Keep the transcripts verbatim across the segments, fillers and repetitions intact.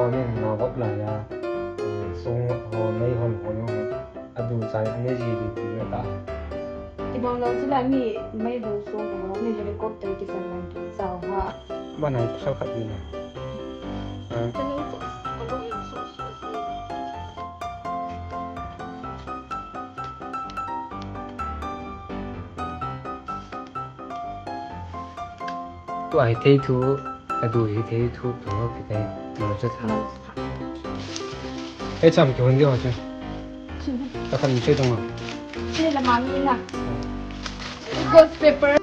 Min na vop la ya, eh, song ho, mei hon ho no, adu chai ane ji di ti ta. Ti bang lo chu la mi mei lo song ho, mi helicopter ki san lang ki sao ha. Ba nai sal khat ni na. Ah. Tua hi thei thu, adu hi thei thu, tu ho ki thei, tu ho cha tha. Ei cham ki hon di ho cha. Ta khan mi che tong a. Che la ma mi na. Ghost pepper.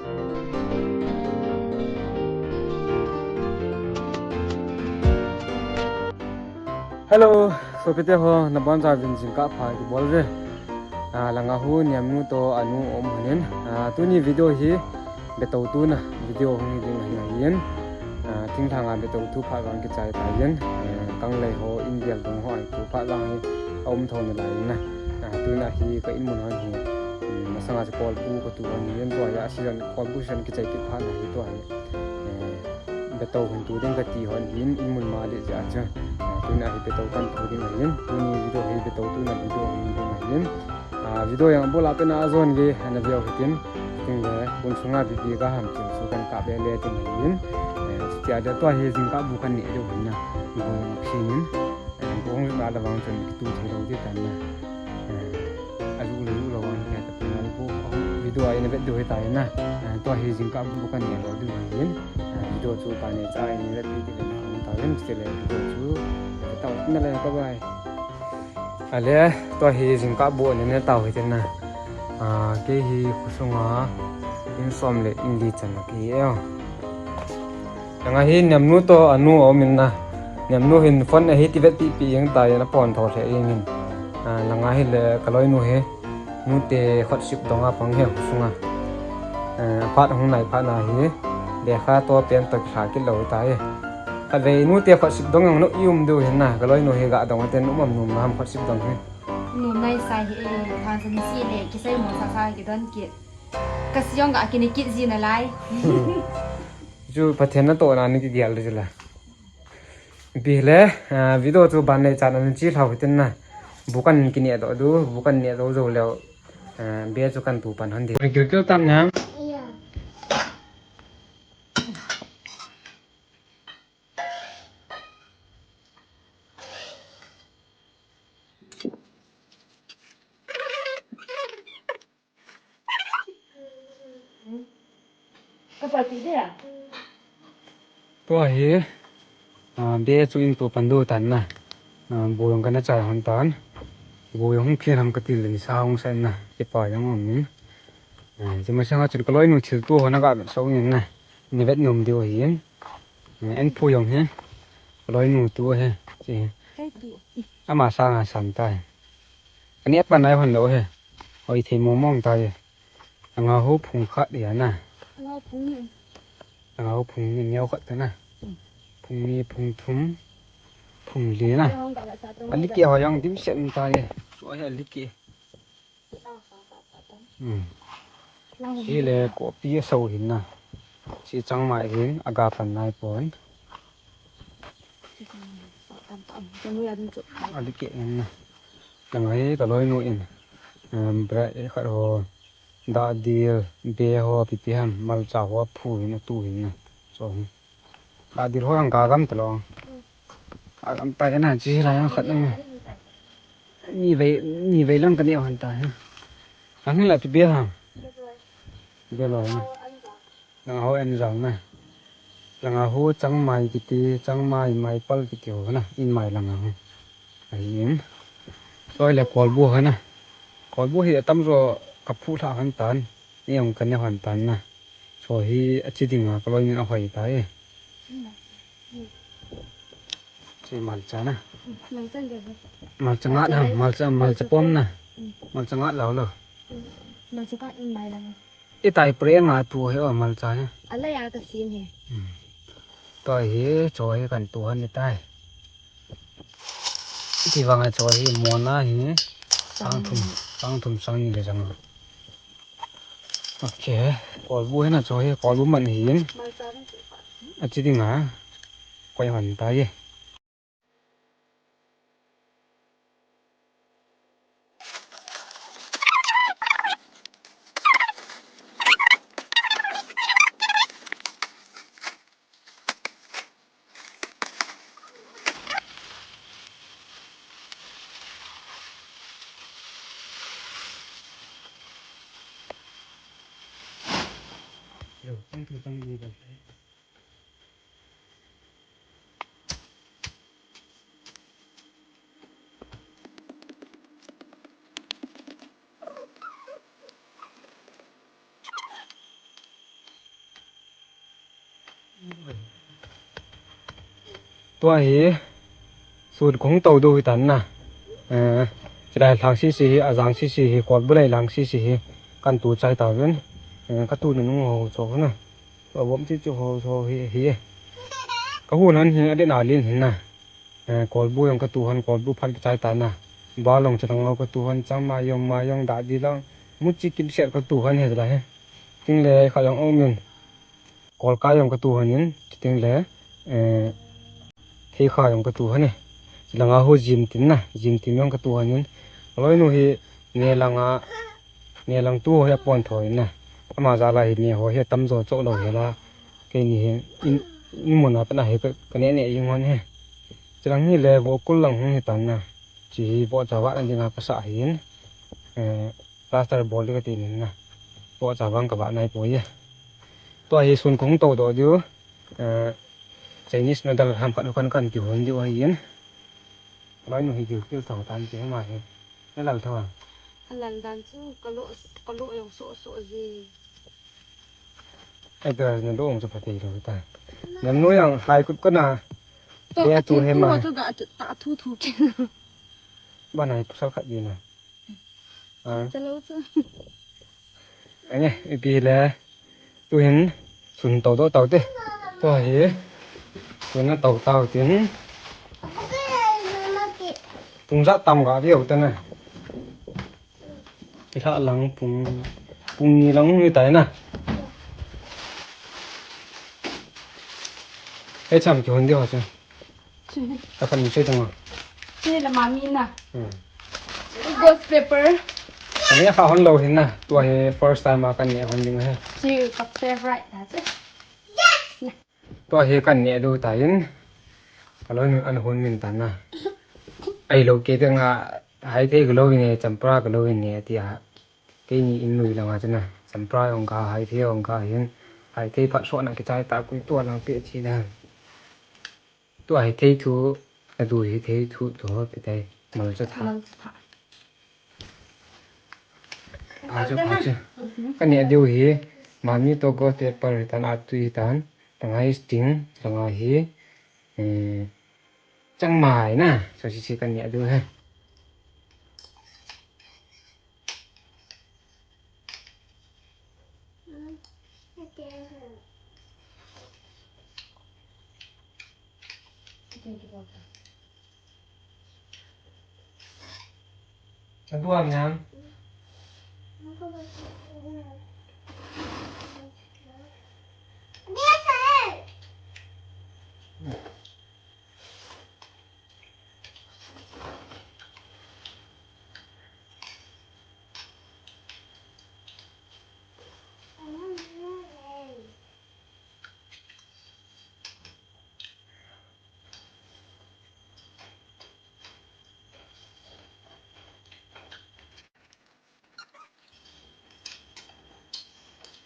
Hello, sopite ho, nabonchauvin jingkah pha kibol uve. Ah, langa hu Niamnu toh anu aum lhonin. Ah, tuni video hi betou tuna video hung hi ding ahin ahin. Ah, thinglhanga betou tu phat vang kichai tai in. Eh, kanglei ho, inbel dong ho ahi tu phat vang hi aum tho nalai in na. Ah, tuna hi ka in mun hon hi, um, masanga chu kolbu katu hon hi in tua hi a season, kolbu season kichai kit phat na hi tua hi. Eh, betou hung tu ding kati hon hin, in mun ma le ja chu. Ah, tuna hi betou kan tu ding ahin, tuni video hi betou tuna video hung ding ahin. Ah, video jong abul a pen a jon le, ana veu hitin, tin le, bun sunga bibi ga ham tin, su kan kap le le tin ahin. Eh, chuti a le tua hi jingkah bu kan neh diu hin na, bu jong sin in. Eh, bu hung la la vang chun kitu thei lou ti tan na. Eh, aju le ju lou an ka ta na bu video a ina vet diu hi ta na. Eh, tua hi jingkah bu kan neh lou diu hin. Ah, video chu ka neh cha in vet pi ti ven ta ven ti le video chu ta na le bye bye. Ale, tua hi jingkah bu nene tau hi tin na. Ah, kei hi khosunga in som le in li chan ki e. Langa hi Niamnu toh anu aum in na. Niamnu hin phone ahi ti vet pi pi jeng ta in apon tho the jeng in. Ah, langa hi le ka loinu hi. Nute khosip dong a pang hi khosunga. Eh, phat hung nai phat na hi. Lekha toh pen toh kilha kit lou tai. Khatvei nute khosip dong jong no i um diu hin na. Ka loinu hi ga dong a ten um am nom na ham khosip dong hi. Nom nai sai hi e, tha san si le, kisei mo sa sa kidon kit. Ka si jong ga kine kit ji nalai. Chu Pathen natohna ni kigel le chu la. Bi le, ah, video chu ban nei chan an chi lhau hitin na. Bu kan kineh doh diu, bu kan neh doh jou leu. Ah, be chu kan tu pan hon di. Gil gil tam na. Ka pa ti de a. Tua hi, ah, be chu in tu pan diu tan na. Ah, bu jong kana chai hon tan. Bu jong hung phin ham kati le ni sa hung sen na. Kipa jong um in. Ah, chu masanga chun ka loinu thil tu ho na ga so in na. Ni vet nom diu ahi. Eh, en phu jong hi. Ka loinu tu hi. Chi. Ama sanga san ta hi. Ani at pan nai hon lou hi. Hoi thei mong mong ta hi. Langa hu phung khat dia na. Langa hu phung ni. Langa hu phung ni neo khat ta na. Mm. Phung ni, phung thum, phung li na. Langa hu ga la sa tong. Ali ke ho jong dim sen ta hi. Chu hi ali ke. Hmm. Hi le kopi a so hin na. Si chang mai hin aga pan nai pon. Ali ke hin na. Langa hi ka loinu in. Um, bra e khat ho. Da dil, be ho, pi pi ham, malcha ho, phu hin, tu hin na. So hin. Ka dil ho ang ka gam ta lo. Ka gam ta na chi la yang khat na. Ni vei, ni vei lang ka ni hon ta. Ang la pi be ha. Be lo. Langa ho en jang na. Langa ho chang mai kiti, chang mai mai pal kiti ho na. In mai langa ho. Ahi in. Soi le kolbu ho na. Kolbu hi atam jo ka phu lha hon tan. Ni ang ka ne hon tan na. Cho hi achi dinga ka loinu in ahoi ta e. Chi malcha na. Malcha nge. Malcha ngat ham, malcha, malcha pom na. Mm. Malcha ngat lou lou. Mm. Malcha ngat in mai lang. I tai pre nga tu he o malcha he. Ala ya ka sim he. Mm. Toi hi cho hi kan tu han ni tai. Ti vang a cho hi mona hi. Sang thum, sang thum sang ni le sang. Ok, kolbu hi na cho hi, kolbu man hin. Achi dinga, koi hon ta ye. Tua hi, sun kong to do hi tan na. Eh, chilai lang sisi hi, ajang sisi hi, kolbu lai lang sisi hi, kan tu chai ta ven. Eh, ka tu na nung ho cho na. Ka bom chi chu ho cho hi, hi. Ka hu nan hi, a den a lin hin na. Eh, kolbu jong ka tu hon, kolbu phat ka chai ta na. Ba long cha long ka tu hon, changmai jong, mai jong, da di long. Mu chi kim set ka tu hon he la he. Ting le kha jong ong min. Kolkai jong ka tu hon in, ting le, eh, thei kha jong ka tu hon e. Chi langa ho jim tin na, jim tin jong ka tu hon in. Loi nu hi, ne langa, ne lang tu ho hi a pon tho in na. Ama ja la hi ne ho hi a tam jo cho lo hi la. Keini hi in, in mun a pat na hi ka, ka ne ne jing hon he. Chilang hi le vo kul lang hung hi tan na. Chi hi vo cha va na dinga ka sa hi in. Eh, plaster bol di ka ti nin na. Vo cha vang ka va nai poi e. Tua hi sun kong to do diu. Eh, Chinese noodle ham khat kan kan ti hon diu hi in. Loi nu hi diu kil thong tan ti ma hi. Na lal thong. A lal dan chu ka lo, ka lo jong so so ji. Ai, ta na dong chu pha thei lo ta. Nam nu jong hai kut ko na. To, ya tu he ma. Tu ga tu ta thu thu ki. Ba nai pasal khat di na. Ah. Chalo chu. Ange, ipi le. Tu hin sun to do tau te. Tu hi. Sun na to tau tin. Tung ja tam ga viau ta na. Ki hla lang pung, pung ni lang ni tai na. He cham ki hon di ho chu. Ka kan ni sei tang. Sei la mami na. Hmm. Ghost pepper. Ani kha hon lo hin na. Tua hi first time a kan ni hon ding he. Sei ka favorite na che. Tua hi kan ne do ta in. Ka lo nun an hun min ta na. Ai lo ke te nga hai te ka lo ne champra ka lo ne ti a. Keini in nui langa chana. Champra ong ka hai te ong ka hin. Hai te phat so na ki chai ta kui tua lang pe chi na. Tua hai te thu. A du hi te thu to pe tai. Mal cha tha. Mal cha tha. Pha chu, pha chu. Ka ne diu hi, mami to ghost pepper tan a tui tan, tang hi sting, tang hi, eh, changmai na, so si si ka ne diu he. Aduam jam.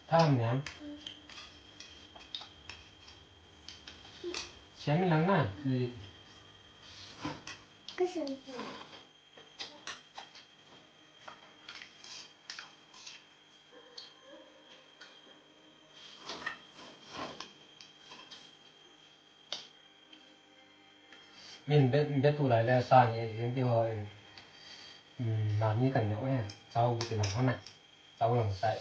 Tham nhá. Chén lắng nè. Min bet, bet tu lai le sa ni hin ti ho. Hmm, na ni kan neo e. Chau ti lang ho na. Chau lang sai.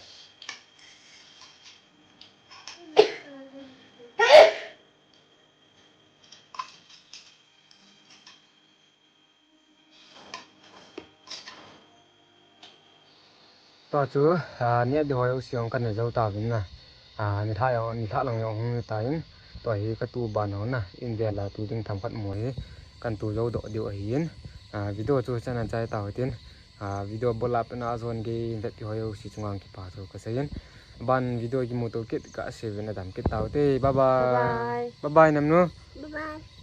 Tua chu, ah, neh ding ho jouse jong kana jou tauvin na. Ah, nilhah jong, nilhah lang jong hung tan. Tua hi katu ban ho na. In vel a tu ding themkhat mu hi. Kan tu jou doh diu ahin. Ah, video chu chan a chai tau hitin. Ah, video bol a pat na ajon gei vet pi ho jouse chunga kipa thu kaseiyin. Ban video kimu to kit kasei uvin, nadam kit taute. Bye bye. Bye bye. Bye bye nam nu. Bye bye.